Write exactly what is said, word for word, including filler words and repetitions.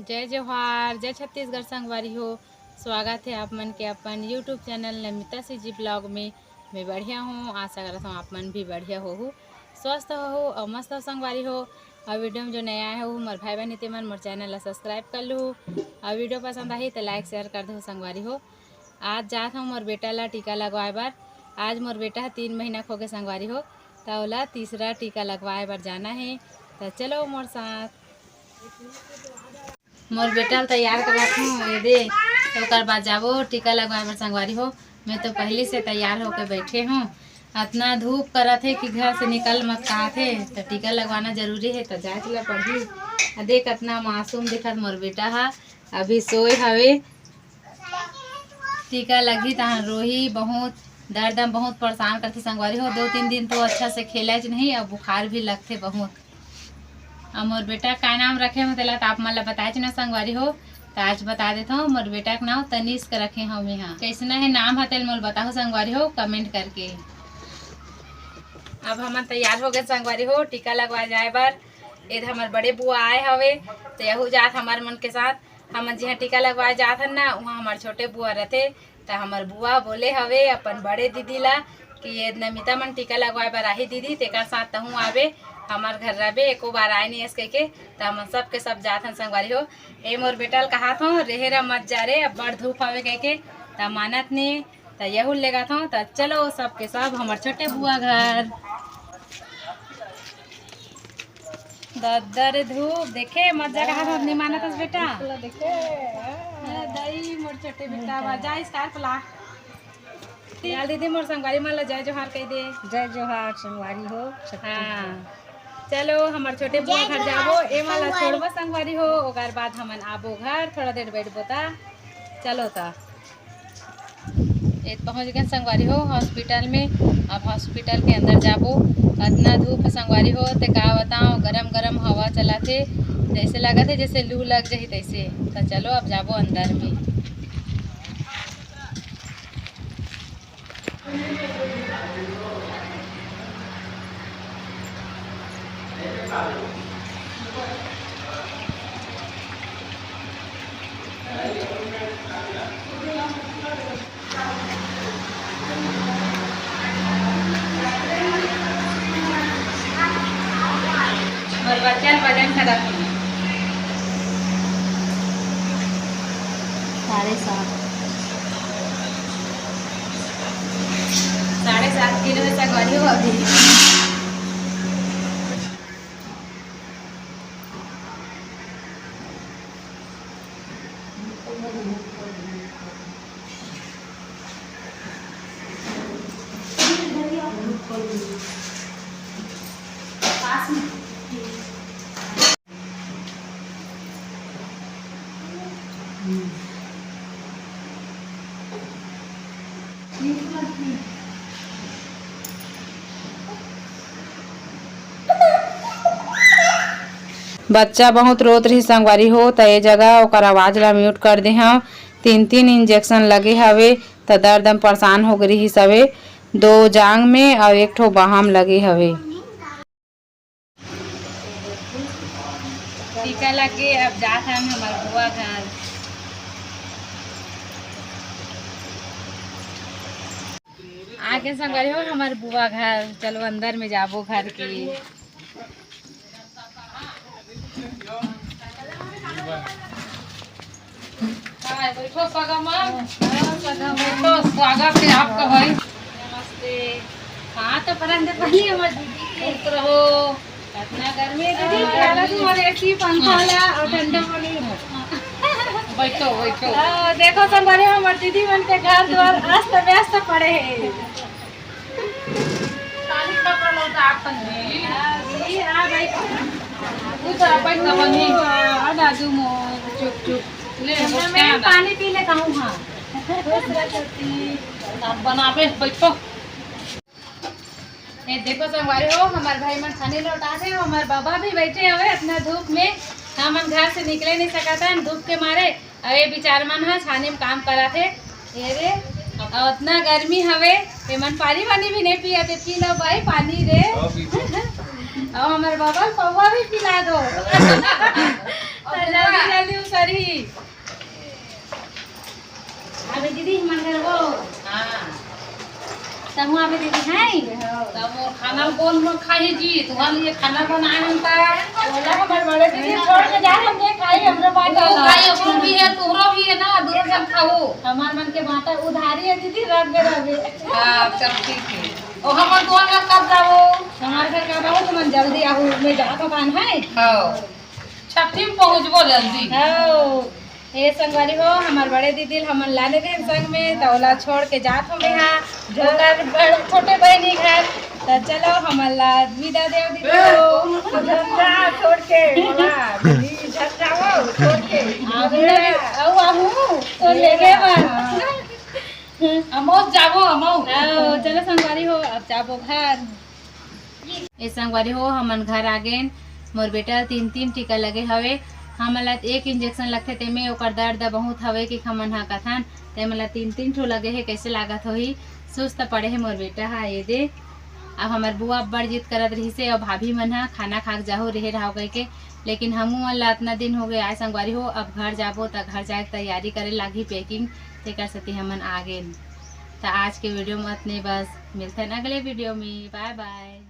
जय जोहार, जय छत्तीसगढ़ संगवारी हो। स्वागत हे आप मन के अपन YouTube channel Namita CG blog में। मैं बढ़िया हूँ, आशा करत हूँ आप मन भी बढ़िया होहू, स्वस्थ होहू और मस्त हो संगवारी हो। और वीडियो में जो नया आए हो मोर भाई बहन ते मन, मोर चैनल ला सब्सक्राइब कर लू। और वीडियो पसंद आही तो लाइक शेयर कर दो संगवारी हो। आज जात हूँ मोर बेटा ला टीका लगवाए बर। आज मोर बेटा ह तीन महीना के होगे संगवारी हो, त ओला तीसरा टीका लगवाए बर जाना हे। त चलो मोर साथ। मोर बेटा ल तैयार करत हूँ, ये दे, ओकर बाद जाबो टीका लगवाए बर संगवारी हो। मैं तो पहले से तैयार होके बैठे हूँ। अतना धूप करत हे कि घर से निकल मत पात हे, त टीका लगवाना जरूरी हे, त जाए ला पड़ही। आ देख, अतना मासूम दिखत मोर बेटा ह, अभी सोए हवे। टीका लगही तहां रोही बहुत, दर्द में बहुत परेशान करथे संगवारी हो। दो तीन दिन तो अच्छा से खेलेच नहीं, अब बुखार भी लगथे बहुत। अब मोर बेटा का नाम रखे हो तेला तो आप मन ला बताएच ना संगवारी हो, तो आज बता देत हूँ, मोर बेटा के नाम तनिष्क रखे हूँ मैं। हाँ, कैसना है नाम ह तेल मोल बताओ संगवारी हो कमेंट करके। अब हमन तैयार हो गए संगवारी हो टीका लगवा जाए बर। ये हमर बड़े बुआ आए हवे, तो यहू जात हमर मन के साथ। हमन जिहाँ टीका लगवाए जात हन ना, उहाँ हमर छोटे बुआ रथे, त हमर बुआ बोले हवे अपन बड़े दीदी ला कि ये नमिता मन टीका लगवाए बर आही दीदी, तेकर साथ तहूँ आबे, हमर घर रहबे, एको बार आए नहीं अस कहिके। त हमन सबके सब जात हन संगवारी हो। ए मोर बेटा ल कहात हूँ, रेहे रा मत जा रे, अब बड़ धूप हवे कहिके, त मानत नहीं। त यहू लेगत हूँ। त चलो सबके सब हमर छोटे बुआ घर। दद्दा रे धूप देखे, मजा कहा था नहीं मानत हस बेटा। निकला देखे। अरे दई मोर छोटे बेटा बा, जा scarf ला। लाल दीदी मोर संगवारी मन ला जय जोहार कह दे। जय जोहार संगवारी हो, छत्तीसगढ़। हाँ। चलो हमर छोटे बुआ घर जाबो, ए वाला छोड़बो संगवारी हो, ओकर बाद हमन आबो घर, थोड़ा देर बैठबो ता। चलो ता। ए पहुँच गए संगवारी हो हॉस्पिटल में। अब हॉस्पिटल के अंदर जाबो। अतना धूप है संगवारी हो, ते का बताओ, गरम गरम हवा चलत हे, जैसे लगत हे जैसे लू लग जाही तैसे। तो चलो अब जाबो अंदर में। मोर बच्चा ल वजन करत हे। साढ़े सात। साढ़े सात किलो ऐसा गली हो अभी। बच्चा बहुत रोत रही संगवारी हो, त ए जगह ओकर आवाज ला म्यूट कर दे हव। तीन तीन इंजेक्शन लगे हवे, त दर्द में परेशान हो गई रही हवे। दो जांग में और एक ठो बाहम लगे हवे। टीका लग के अब जात हन हमर बुआ घर। आगे संगवारी हो हमर बुआ घर, चलो अंदर में जाबो घर के। हाय, बैठो सगा मन। हाँ, सगा मन। बैठो, स्वागत है आपका भाई। नमस्ते। हाँ, तो परंदे पहले हमर दीदी के। खुश रहो। इतना गर्मी है दीदी, हाँ, प्यारा दीदी। तुम्हारे एसी पंखा ला और ठंडा पानी। बैठो, बैठो। हाँ, देखो संगवारी, हमर दीदी मन के घर द्वार अस्त व्यस्त पड़े हैं। खाली कपड़ा लौटा अपन जी। हाँ, जी, हाँ, भाई। तू तो अपन कपड़ा नहीं। हाँ, दादू मोर, चुप, चुप। ले, मैं पानी पी ले कहूँ, हाँ। खुश रह छोटी। आप बनावे, बैठो। ये देखो संगवारी हो, हमार भाई मन खानी लौटा थे, हमार बाबा भी बैठे हुए इतना धूप में। हमन घर से निकले नहीं सकत हन धूप के मारे। अउ ये बिचार मन ह छानी म काम करत हे। ये रे, अउ अतना गर्मी हवे, एमन पानी वानी भी नहीं पियत हे। पी लो भाई पानी रे। हाँ, पीबो। अउ हमर बाबा ल पौवा भी पिला दो। त जल्दी जल्दी उस कौन लोग खाई जी? तुम्हारे लिए खाना बनाए हम का। बोला हमारे बड़े दीदी छोड़ के जा, हम ये खाई, हमरो बांटा वो ला। खाई, ओकरो भी है, तोहरो भी है ना, दोनों जन खाओ। हमार मन के बांटा उधारी है दीदी, रख दे रहे। हाँ, चल ठीक है। और हमार दोनों जन कब जाओ? हमारे घर का बहुत मन जल्दी आहू, मैं जात हूँ, कान है। हाँ, छठी में पहुँचबो जल्दी। हाँ। ए संगवारी हो, हमार बड़े दीदी ल हमन लाने रहे संग में, त ओला छोड़ के जात हो मैं हा, ओकर बड़, छोटे बहिनी घर। त चलो, हमन ला विदा देव दीदी हो। झंझा छोड़ के, बोला, दीदी, झंझा हो, छोड़ के। हमने भी, अउ आहू, तो ले गए बन। अमौस जाबो, अमौस। आओ, चलो संगवारी हो, अब जाबो घर। ए संगवारी हो, हमन घर आ गेन। मोर बेटा तीन, तीन टीका लगे हवे। हमन ला एक इंजेक्शन लगथे, तेमे ओकर दर्द बहुत हवे कि हमन हा कथन, ते हमन ला तीन, तीन ठो लगे हे, कैसे लागत होही? सुस्त पड़े हे मोर बेटा हा, ये दे। अब हमर बुआ अब्बड़ जिद करत रहिसे, अउ भाभी मन हा खाना खा के जाहू, रहे रहो कह के, लेकिन हमू मन ला अतना दिन हो गए आए संगवारी हो, अब घर जाबो त घर जाए के तैयारी करे लागही, पैकिंग, तेकर सेती हमन आ गेन। त आज के वीडियो में अतने बस, मिलथन अगले वीडियो में, बाय बाय।